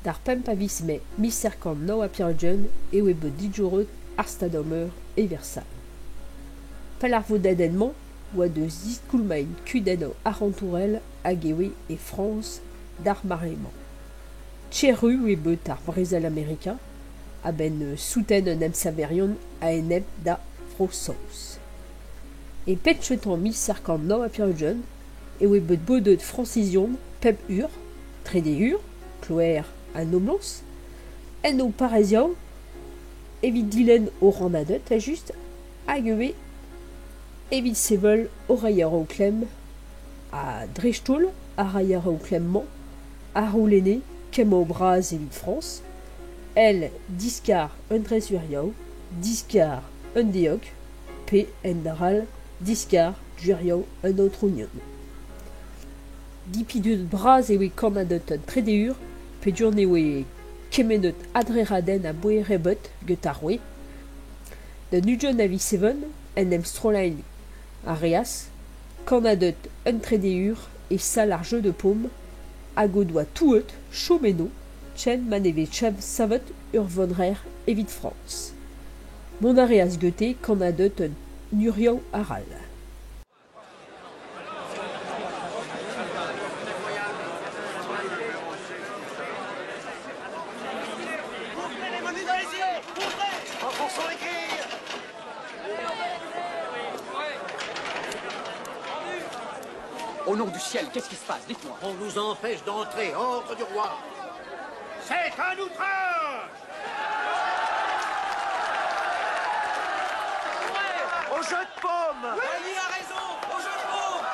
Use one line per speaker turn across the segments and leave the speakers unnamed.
D'ar 5 a viz Mae 1789 e oe bet digoret ar Stad-Meur e Versailles. Pal ar vodadenn-mañ oa deus diskoulmañ kudennoù arc'hantourel hag e oe e Frañs d'ar mare-mañ. Tcherru eo bet ar brezel Amerika a-benn souten an emsaverion a-enep da Vro-Saoz. E penn-kentañ 1789 e oe bet bodet Frañsizion pemp ur, trede ur, kloer ha noblañs, en o parrezioù evit dilenn o rannaded just hag ivez evit sevel o reier klemm ha dreist-holl ar reier klemm-mañ a c'houlenne kemmañ bras evit Frañs, èl diskar un dreistwirioù, diskar un deog pe en-dra diskar gwirioù un aotrounion. Dipidet bras e oe kannaded an trede ur peogwir ne oe kemennet adreradenn a-bouez ebet get ar roue. Da 20 a viz Seven en em strollañ a reas kannaded un trede ur e sal ar Jeu de Paume hag o doa touet chom eno ken ma ne vez savet ur vonreizh evit Frañs. Mont a reas gete kannaded un urioù arall.
Au nom du ciel, qu'est-ce qui se passe? Dites-moi.
On nous empêche d'entrer, ordre du roi.
C'est un outrage!
Au jeu de paume!
Oui, il a raison! Au jeu de paume!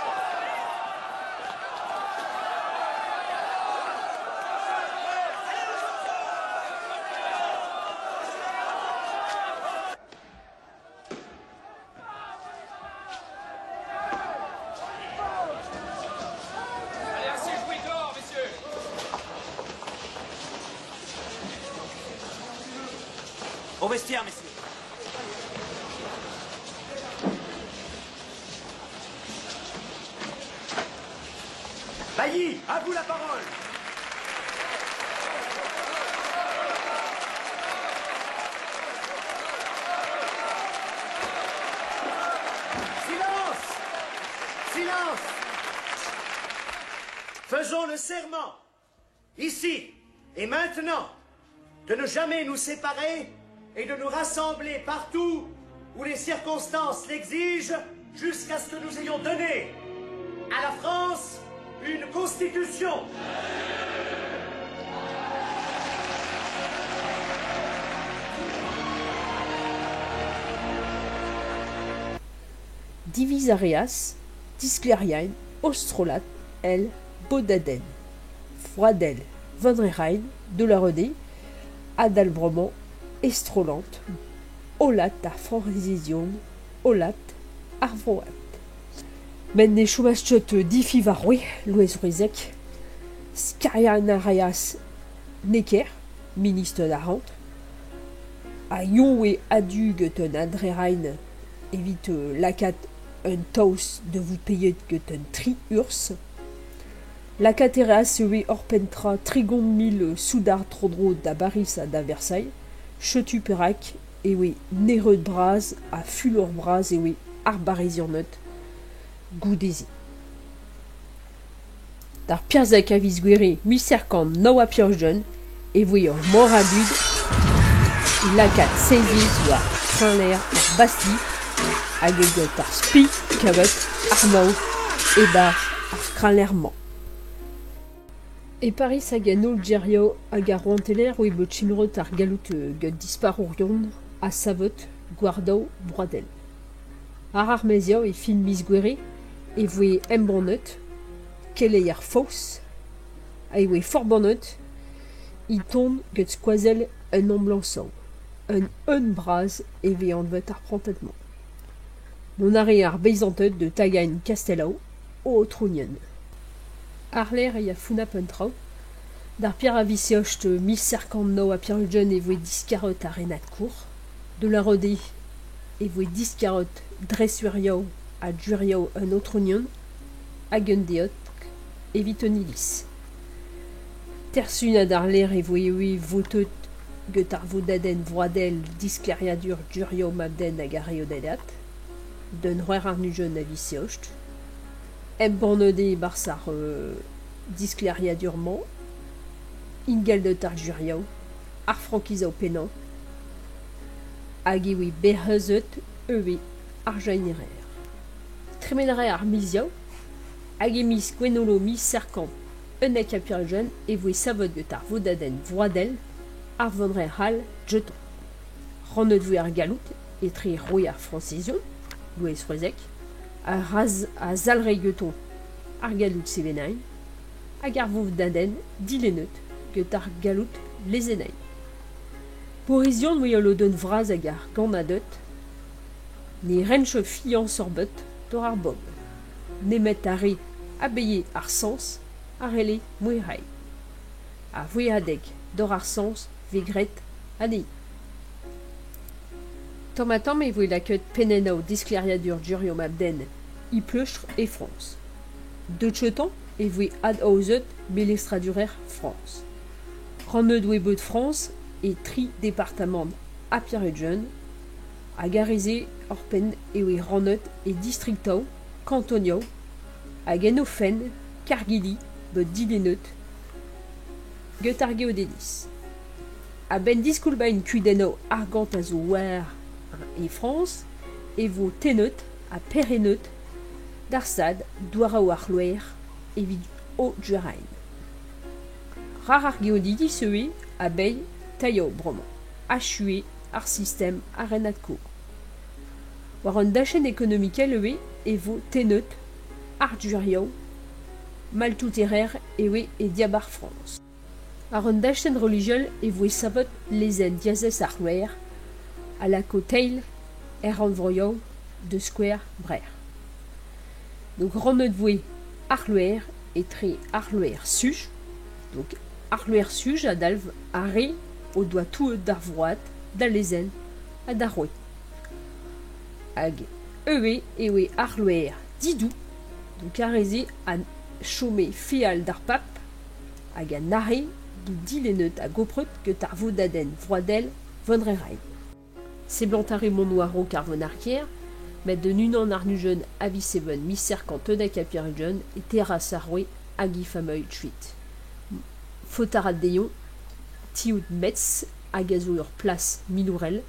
Allez, assez joué dehors, messieurs!
Au vestiaire, messieurs. Bailly, à vous la parole. Silence! Silence! Faisons le serment, ici et maintenant, de ne jamais nous séparer et de nous rassembler partout où les circonstances l'exigent jusqu'à ce que nous ayons donné à la France une constitution.
Diviz a reas disklêriañ o strollad èl bodadenn vroadel Vonreizh de la Redée adal bremañ e strollad hollad ar Frañsizion hollad ar vroad. Met ne chomas ket difiñv ar roue Loeiz Wrezek. Skariañ a reas Necker, ministr d'arc'hant, ha eñ eo a-du get un adrerenn evit lakaat un taos da vout paeet get un tri urzh. Lakaat e reas ivez oc'hpenn tra 30 000 soudard tro-dro da Bariz ha da Versailles. Setu perak e oe nereud bras ha fulor bras e oe ar Barizianed goude-se. D'ar 14 a viz Gouere 1789 e voe ur mor a dud é lakaat seziz war kreñvlec'h ar Bastille hag get ar spi kavet armoù e-barzh ar kreñvlec'h-mañ. E Pariz hag en holl gêrioù hag ar rouantelezh oe bet kemeret ar galloud get disparourion ha savet gwardoù broadel. Àr ar maezioù e fin miz Gouere e voe embannet keleier faos ha e voe forbannet e tont get skoazell un noblañsoù. Un hun bras e vez anvet ar prantad-mañ. Mont a rae ar beizanted da tagañ kastelloù o aotrounien. Àr-lerc'h e ya fonnapl an traoù. D'ar 4 a viz Eost 1789 e voe diskaret ar renad kour. De la Redée e voe diskaret dreistwirioù ha gwirioù un aotrounion hag un deog evit un iliz. Tersunad ar lec'h e voe ivez votet get ar vodadenn vroadel disklêriadur Jurioù Mab-den hag ar Reodadad, d'un c'hwec'h warn-ugent a viz Eost. Embannet eo e-barzh ar disklêriadur-mañ ingalded ar jurioù, ar frankizoù pennañ hag e voe berreuzet ivez ar jainerer. Tremen a rae ar mizioù hag e miz Gwennolo miz Serkant 91 e voe savet get ar vodadenn vroadel ar vonreizh c'hall Jeton. Rannet voe ar galloud etre roue ar Frañsizion, Loeiz C'hwezek, ha zalc'he gantañ ar galloud sevenañ hag ar vodadenn dilennet get ar galloud lezennañ. Bourc'hizion voe ul lodenn vras ag ar gannaded ne rentjont fiañs ebet doc'h ar bobl, nemet ar re a baee ar sañs a c'helle mouezhiañ. Ar vouezhadeg doc'h ar sañs 'vez graet anezhi. Tamm-ha-tamm e voe lakaet pennennoù disklêriadur Jurioù Mab-den e pleustr e Frañs. Deut-cheutañ e voe adaozet melestradurer Frañs. Rannet oa bet Frañs e tri departamant ha pevar-ugent hag ar re-se oc'hpenn e voe rannet e distriktoù, kantonioù hag en o fenn kargidi bet dilennet get ar geodediz. A-benn diskoulmañ kudennoù argant a zo war e Frañs e vo tennet ha perc'hennet d'ar Stad douaroù ar c'hloer evit o Juraen. Rar ar geodidi ivez a-benn tailhoù bremañ. Achu eo ar sistem a renad-kozh. War an dachenn ekonomikel ivez e vo tennet ar jurioù maltouterer ivez e diabarzh Frañs. War an dachenn relijiel e voe savet lezenn diazez ar c'hloer a lako teil er rannvroioù da skouer Breizh. Donc rannet voe ar c'hloer etre ar c'hloer suj, donc ar c'hloer suj a dalv ar re o doa touet d'ar vroad, d'al lezenn ha d'ar roue. Hag ivez e oe ar c'hloer didou, donc ar re-se a chome feal d'ar pab hag a nac'he bout dilennet ha gopret get ar vodadenn vroadel Vonreizh. Seblant a rae mont war-raok ar vonarkiezh, met d'un unan warn-ugent a viz Even miz Serkant unnek ha pevar-ugent e terras ar roue hag he familh kuit. Faot a ra dezhañ tizhout Metz hag a zo ur plas milourel.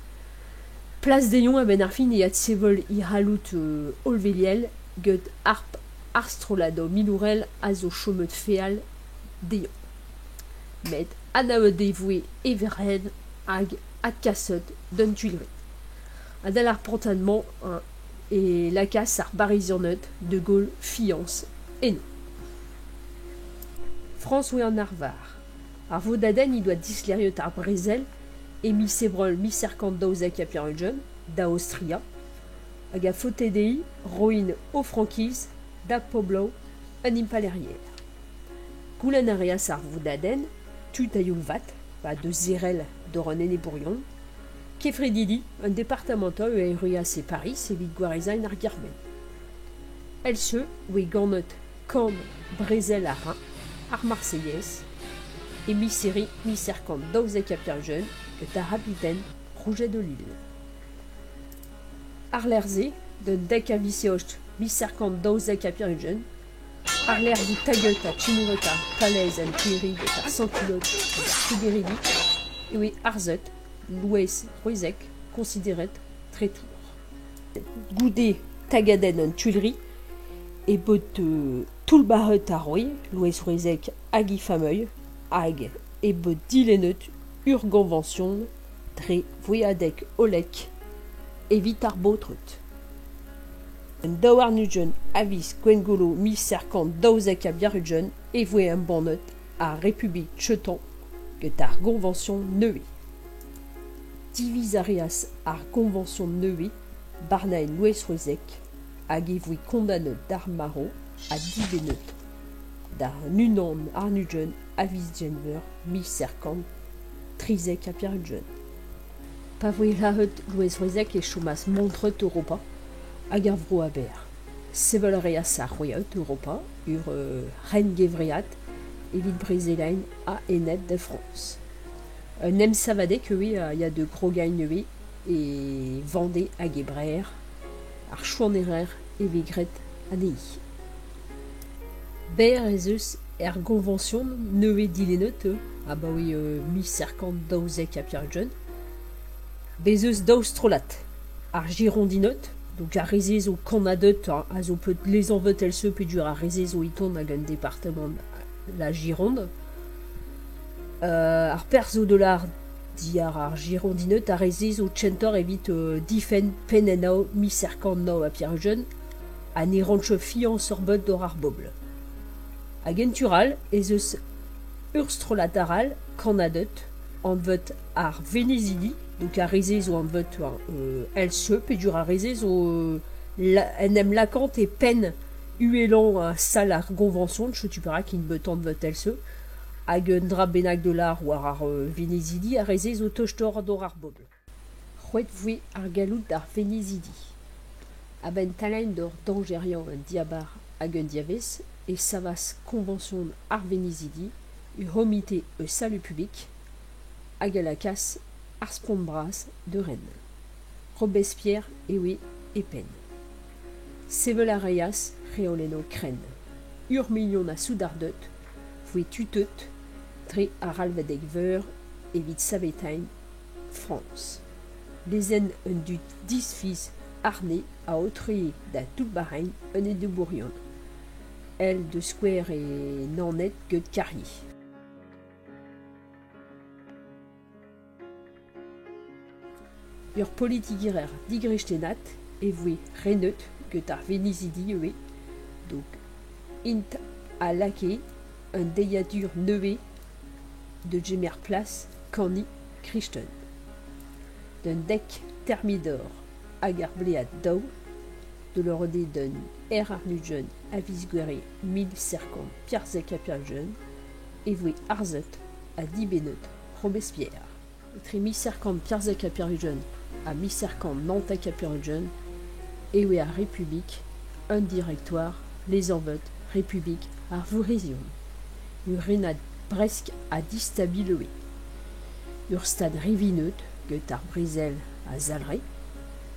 Plas dezhañ a-benn ar fin e adsevel e c'halloud hollveliel get harp ar strolladoù milourel a zo chomet feal dezhañ. Met anavet e voe e verc'hed hag adkaset d'un Tuileries. Adal ar prantad-mañ e lakaas ar Barizianed de Gaulle fiañs eno. Frañs oa an arvar. Ar vodadenn he doa disklêriet ar brezel e miz Ebrel 1792 da Aostria hag a faote dezhi roiñ o frankiz da pobloù an impalaeriezh. Goulenn a reas ar vodadenn tud a-youl vat pa deus zerell d'hor an enebourion, kefredidi an departamantoù a erruas e Pariz evit gwarezañ ar gêr-benn. Èl-se oe ganet Kan brezel ar Rhin, ar Marseillaise, e miz Here 1792 get ar c'habiten Rouget de Lille. Àr-lerc'h-se, d'un dek a viz Eost 1792, àr-lerc'h bout taget ha timoret ar palez en Tuileries get ar sans-culottes hag ar Federidi, e oe harzet Loeiz C'hwezek koñsideret traitour. Goude tagadenn an Tuileries e bod toullbac'het ar roue Loeiz C'hwezek hag he familh hag e bod dilennet ur goñvañsion dre vouezhadeg hollek evit ar baotred. Un daou-warn-ugent a viz Gwengolo 1792 e voe embannet ar Republik Chetan get ar goñvañsion nevez. Diviz a reas ar goñvañsion nevez barnañ Loeiz C'hwezek hag e voe kondaonet d'ar marv ha dibennet da unan warn-ugent a viz Genver 1793. Pa voe lazhet Loeiz C'hwezek e chomas mantret Europa hag ar vro aber. Sevel a reas ar roueed Europa ur c'hengevread evit brezelain a-enep da Frañs. Un emsavadeg ivez a ya da grogañ ivez e Vendée hag e Breizh, ar Chouanerer e vez graet anezhi. Berr ez eus er Goñvañsion nevez dilennet abaoe 1792. Bez' eus daou strollad, ar Girondined, donc ar re-se zo kannaded a zo bet lesanvet èl-se peogwir ar re-se zo e tont ag un departamant la Gironde. Ar perzh zo dollar diàr ar Girondined, ar re-se zo kentoc'h evit difenn penn-en-av 1789 ha ne rant ket fiañs ebet doc'h ar bobl. Hag en tu all ez eus ur strollad arall kannaded anvet ar Venezidi, donc ar re-se zo anvet èl-se peogwir ar re-se zo en em lakaant e penn uhelañ sal ar goñvañsion, setu perak int bet anvet èl-se. Hag un dra bennak da lâr war ar Venezidi, ar re-se zo tostoc'h doc'h ar bobl. Roet voe ar galloud d'ar Venezidi. A-benn talañ doc'h dañjerioù an diabarzh hag an diavaez e savas Koñvañsion ar Venezidi ur c'homite eus salut publik hag a lakaas ar spont bras da ren. Robespierre e oe e penn. Sevel a reas reolennoù krenn. Ur milion a soudarded voe tutet dre aralvedeg veur evit saveteiñ Frañs. Lezenn an dud disfiz arne a aotree da toullbac'hañ an enebourion, èl da skouer e Naoned get Carrier. Ur politikerezh digrestenat e voe renet get ar Venezidi ivez, donc int a lakae un deiziadur nevez da gemer plas kani kristen. D'un dek Thermidor hag ar blead daou, da lâret eo d'un R-ugent a viz Gouere 1774 e voe harzet ha dibennet Robespierre. Etre 1794 ha 1799 e oe ar Republik un directoire lesanvet Republik ar Vourc'hizion. Ur renad bresk ha distabil e oe. Ur stad rivinet get ar brezel a zalc'he,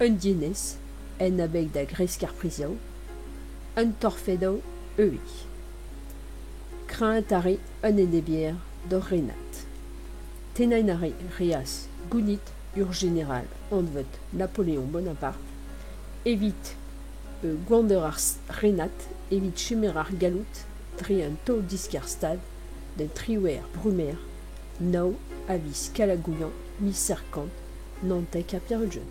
un dienez en abeg da gresk ar prizioù, un torfedoù ivez. Kreñvaat a rae un enebier d'hor renad. Tennañ a reas gounit ur jeneral anvet Napoleon Bonaparte evit gwander ar renad evit kemer ar galloud dre un taol-diskar-stad d'un triwec'h Brumaire nav a viz Kalañ-Gouiañv 1799.